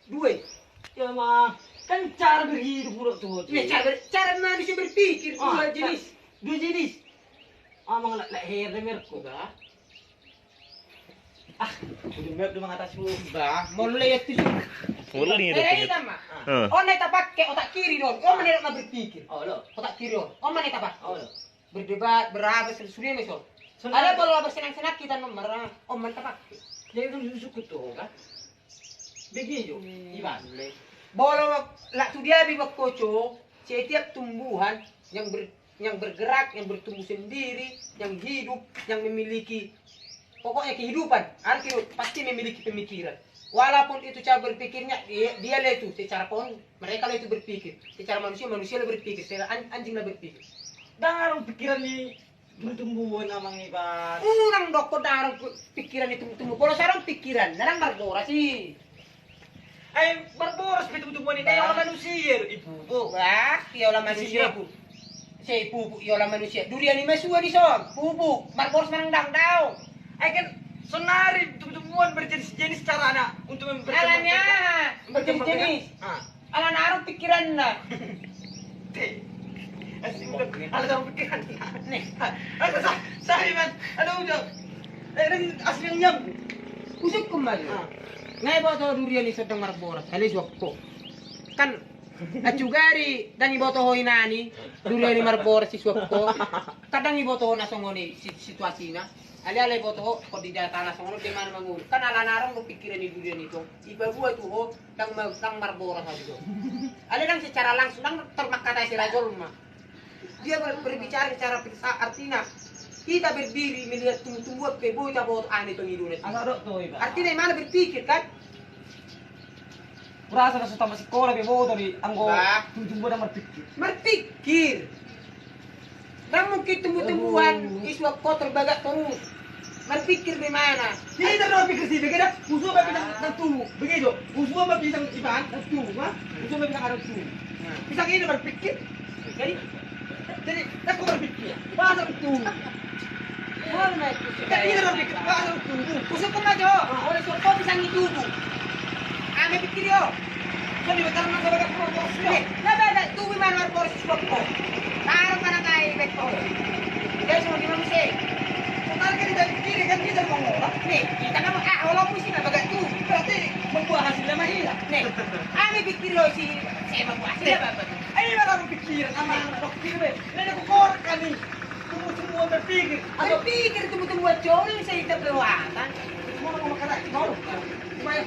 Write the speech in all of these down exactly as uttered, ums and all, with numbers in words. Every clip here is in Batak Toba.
Dua. Ya ma, kan cara berhidup buruk tuh. Ya, cara ber-, cara manusia berpikir, dua jenis. Dua jenis. Amang lak, lak heran merko. Bah. Ah, udah merk udah mengatasi lu. Bah, mau lu lihat tuh. Mau lu lihat. Heran tuh. Sama. Heeh. On na tapake otak kiri dong. On na berpikir. Oh, lo. Otak kiri on. On na tapake. Oh, lo. Berdebat, berapa, sel-, sudah, meso. Ada kalau bersenang-senang kita nomor, ah, on na tapake. Jadi itu suku tuh, kan? Begitu, Iwan. Bolo lak tu dia bi bakkoco, setiap tumbuhan yang ber-, yang bergerak, yang bertumbuh sendiri, yang hidup, yang memiliki, pokoknya kehidupan, arti pasti memiliki pemikiran. Walaupun itu cara berpikirnya, dia, dia lah itu secara kon-, mereka lah itu berpikir. Secara manusia, manusia lah berpikir. Secara an-, anjing lah berpikir. Ndang adong pikiran ni tumbutumbuan, Amang Iban. Unang dokkon ndang adong pikiran ni tumbutumbuan. Bolo sai adong pikiran, ndang marboras i. Ai marboras pe tumbutumbuan i, ia ola manusia do i, pupuk. Bah, ia ola manusia, pupuk. Sai pupuk, ia ola manusia. Durian i ma suan i son, pupuk. Marboras manang ndang, daong. Ai kan sonari tumbutumbuan berjenis-jenis carana untuk mem-, berkembang. Alana berjenis-jenis. Ah. Alana adong pikiranna. Te. Asli, alana adong pikiranna. Nih. Aduh, sa-, sahi, man. Aduh, udah. Eh, ini asli yang nyam. Usuk kembali. Ah. Nga iboto ho durian i so ndang marboras, alai suan ho. Kan, acugari, ndang iboto ho inana i, durian i marboras i suan ho. Kan ndang iboto ho na songon i si-, situasina. Alai, alai iboto ho, kondisi datana songon on, dia mana mangolu. Kan alana adong do pikiran ni durian i tong. Ipaboa tu ho, ndang ma-, ndang marboras ate do. Alai ndang secara langsung, ndang tor mangkatai sela jolma. Dia ber-, berbicara secara filsa-, artina, kita berdiri melihat tumbuh-tumbuhan pe boi taboto aha na tong i do. Artina imana berpikir, kan? Kurasa na so tamat sikola pe boto do i anggo tumbuh-tumbuhan marpikir. Marpikir. Ndang mungkin tumbuh-tumbuhan i suan ho terbagak torus. Marpikir do imana. Jadi, ndang marpikir si, begitu. Usuan ma pisang ndang tubu. Begitu. Usuan ma pisang iban ndang tubu, ha? Usuan ma pisang ndang tubu. Pisang i marpikir. Jadi, jadi, ndang ho marpikir. Masa tubu. Kan i do, Dik, baru tubu. Usuk ho ma jo, olo suan ho pisang i tubu. Aha ma pikir ho? Kan di batara na bagak marboras. Nih, na bagak tubu imana marboras suan ho. Taruh mana kai bek ho. Dia suruh di mana muse? Sebentar kan kita pikir kan kita mau ngorok. Nih, kita kan, ah, olo muse na bagak tubu. Berarti membuah hasilnya mah hilang. Nih, aha ma pikir ho si, saya membuah hasilnya apa, apa tuh? Ayo, baru pikir, sama anak pikir, be. Nene ku korek kami. Tumbuh-tumbuhan berpikir. Berpikir tumbuh-tumbuhan, coli bisa hidup lewatan. Mau, mau makan lagi, mau. Lumayan.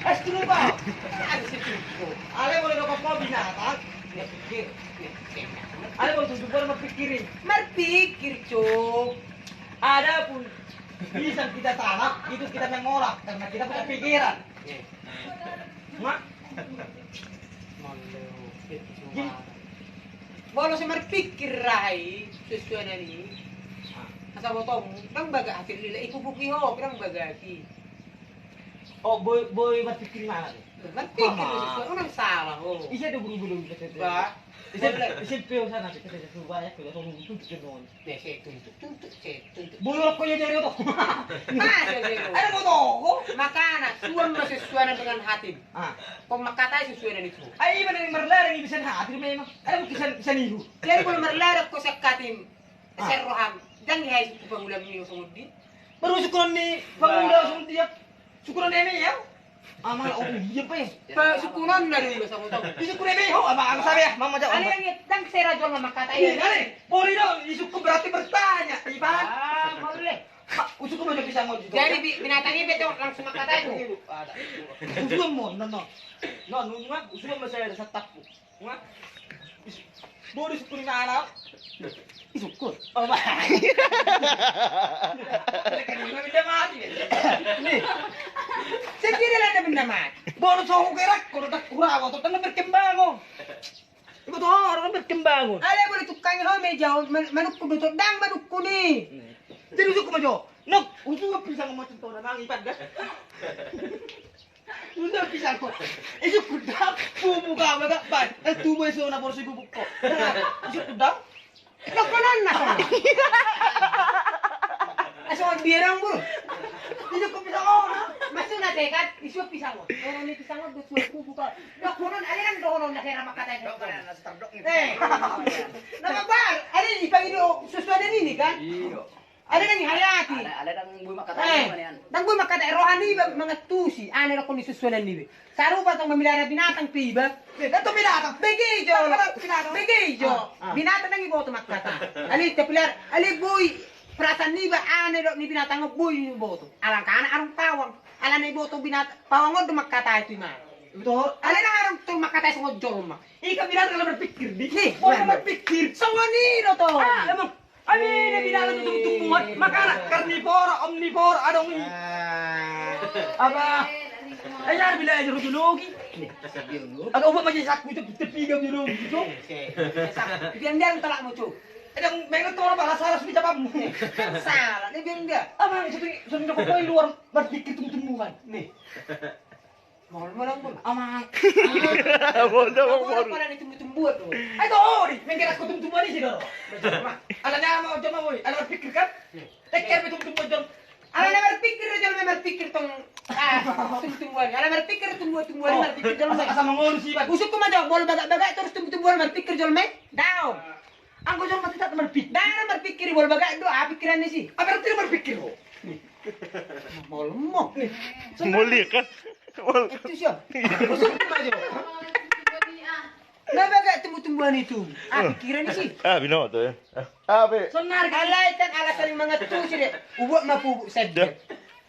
Es dulu, Pak. Ada situ. Ale boleh dapat kau binatang. Berpikir. Ale boleh tumbuh-tumbuhan berpikirin. Berpikir, Cuk. Adapun bisa kita tanam, itu kita mengolah karena kita punya pikiran. Mak. Molo so marpikir raha i, sesuai na ni. Asa botomu, ndang bagak hasil nilai, ipupuki ho, ndang bagak i. Oh, boi, boi marpikir imana tu? Marpikir sesuai, ndang salah ho. Ise do buru-buru kita tu? Bah. Ise, ise pe sana kita tu banyak tu, tu, tu, tu, tu, tu. Be, sai tuntuk, tuntuk, sai tuntuk. Bolok ko ia jari oto. Masa jari oto? Ada foto ho? Makana, suan ma sesuanan dengan hatim. Ah. Kau makatai sesuanan itu. Ai, ima na marlarang i bisa hatim memang. Ada kisan, kisan ihu. Jadi kalau marlarang ko sian hatim. Ah. Ser roham. Ndang i hai suku pangula mio songon dia. Baru sukunan ni pangula songon dia. Sukunan ni eme ya. Amang, oh, iya, Pak, ya? Pak, sukunan na do i, Bang, sama tahu. Di sukunan be, ho, amang, amang, sabe, ya, mama, jawab. Ale, yang ndang sera jual mama kata ini. Ale, boleh dong, di suku berarti bertanya, Iban. Ah, boleh. Pak, usuk kau banyak pisang, oh, gitu. Jadi, bi-, binatang ini betul langsung makatai itu. Usuk mau, no, no. No, nunggu, usuk mau saya ada setapku. Wah. Is-, bodi sukun ni anak. Isukun. Oh, bah. Mereka ni benda mati. Nih. Sendiri lah ada benda mati. Baru so hugerak, kalau tak kurang, atau tengah berkembang, oh. Ibu tuh, orang berkembang, oh. Ale, boleh tukang, oh, meja, oh, man-, manukku betul, ndang manukku nih. Jadi usuk mau jo. Nuk, usuk pisang macam tuh, orang mangi pada. Udah pisang ko. Isuk kudang, bubu ka, baga, ban. Eh, tubu isu na porsi bubu ko. Isuk kudang. Lo konon na. Songon dia dong, Bur. Itu ko pisang on, ha? Maksudna te kan, isu pisang on. Dohonon ni pisang on, dos dua kubu kau. Dohonon, ale kan dohonon na hera mangkatai. Dohonon na star dok ni. Eh. Nama bar, ale di pagi do sesuai dengan ini kan? Iya. Ale dang ihayati. Ale, ale dang boi mangkatai. Eh, dang boi mangkatai roha niba mangantusi. Ane dohonon ni sesuai dengan ini. Sarupa tong memelihara binatang pe iba. Eh, kan tong binatang. Bege jo. Kan binatang. Bege jo. Ah, ah. Binatang dang iboto mangkatai. Ale tapilar, ale boi perasaan niba ane dohot ni binatang boi iboto. Alangkana arung pawang. Alana iboto binatang pawang on do mangkatai tu ima. Betul. Ale dang arung tu mangkatai songon jolma. Ika binatang ala berpikir di. Nih, boi berpikir. Songon i do to. Ah, emang. Ami na binatang tu tumbuhan, makana karnivora, omnivora adong i. Ah. Apa? Eh, jangan bilang aja biologi. Agak ubat macam saku itu kita piga biologi itu. Biang-biang talak mucu. Ada mengerti orang bahasa salah sudah jawabmu. Salah, dia biang dia. Apa yang sudah sudah kau luar berpikir tumbuh-tumbuhan. Nih. Mol, mol, mol. Amang. Mol, mol, mol. Mol, mol, tumbuh-tumbuhan tu. Ai, tuh, di, mengkira aku tumbuh-tumbuhan di sini, loh. Ala nama, jama, woi. Ala berpikir, kan? Teker, tumbuh-tumbuhan, jam. Ala nama berpikir, jam, nama berpikir, tong. Ah, tumbuh-tumbuhan. Ala berpikir, tumbuh-tumbuhan, oh, berpikir, jam. Asa, asa mengurus, sih, Bang. Usuk ku, majo, mol bagak-bagak, terus tumbuh-tumbuhan, berpikir, jam, eh. Dao. Anggo jolma tidak marpikir. Dang marpikir, molo bagak do, aha pikiranna isi? Apa arti marpikir ho? Mol mo. Mol dia kan? Mol. Itu sia. Maksudku aja. Na bagak tumbuh-tumbuhan itu. Aha pikiranna isi? Ah, binoto ya. Apa? Alai kan ala saling mangantusi de. Ubuat ma pubuk sadia.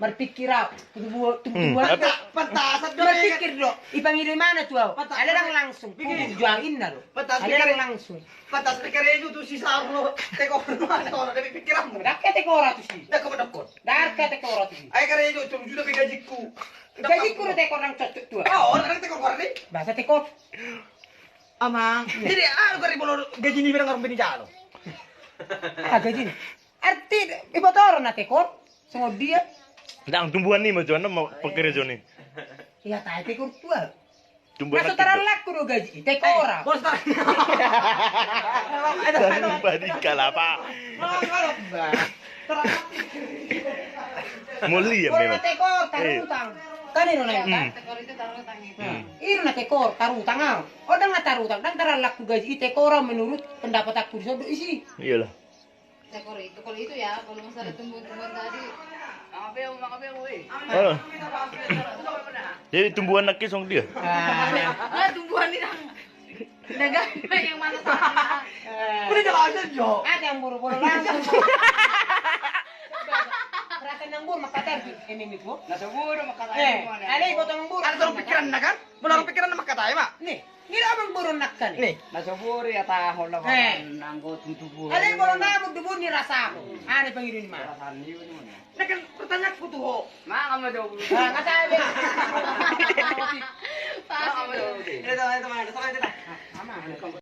Marpikir au, tumbuh, tumbuh, hmm, tumbuhan. Apa? Pantas, pantas do, marpikir do. Ipangido imana tu au. Pantas. Ala dang langsung. Pikir. Pubuk juang inna do. Pantas. Ala dang langsung. Pantas pikir itu tu si Sarno, tekor mana orang dari pikiranmu. Dang ke tekor tu si. Dang ke tekor. Dang ke tekor tu si. Ai kare itu, tu juta pe gajiku. Gajiku do tekor nang cocok tu. Ah, orang tekor kor ni. Bahasa tekor. Amang. Jadi, ah, kare bolo gaji ni berang orang bini jalo. Ah, gaji ni. Arti, iboto ro na tekor, songon dia. Dang tumbuhan ni ma jo, nama pekerja ni. Iya, tai tekor tua. Tumbuhan. Masa tarallak ku do gaji, tekor. Eh, bos tar-, Tarallak di kalapa. Mulia memang. Tekor, eh, tarutang. Kan iro na, hmm, kan? Tekor itu tarutang itu. Hmm. Iro na tekor, tarutang au. Oh, dang tarutang, dang tarallak ku gaji, tekor au menurut pendapat aku di sodo isi. Iyalah. Tekor itu, kalau itu ya, kalau masalah tumbuh-tumbuhan tadi. Mangabeu, mangabeu, weh. Ah. Jadi tumbuhan nangkin songon dia. Ah, nah, tumbuhan ni nang. Dagang yang mana sana? Udah jelasin jo. Ada yang buru-buru langsung. Perasaan nang buru makatar di M M itu. Nah, seburu makatar. Eh, ada yang potong buru. Ada terus pikiran kan? Benar pikiran makatar, Mak. Nih. Ngira abang boru nangkin. Nih, na so boru ya tahu lah, eh, nanggo tumbuh. Ale boru namu tumbuh ni rasa. Ane pangido ni ma. Rasa ni, ni. Nah, kan pertanyaanku tu ho. Mangga ma jo. Ah, kata ale. Pas itu. Itu, itu mana? Sama itu dah. Sama.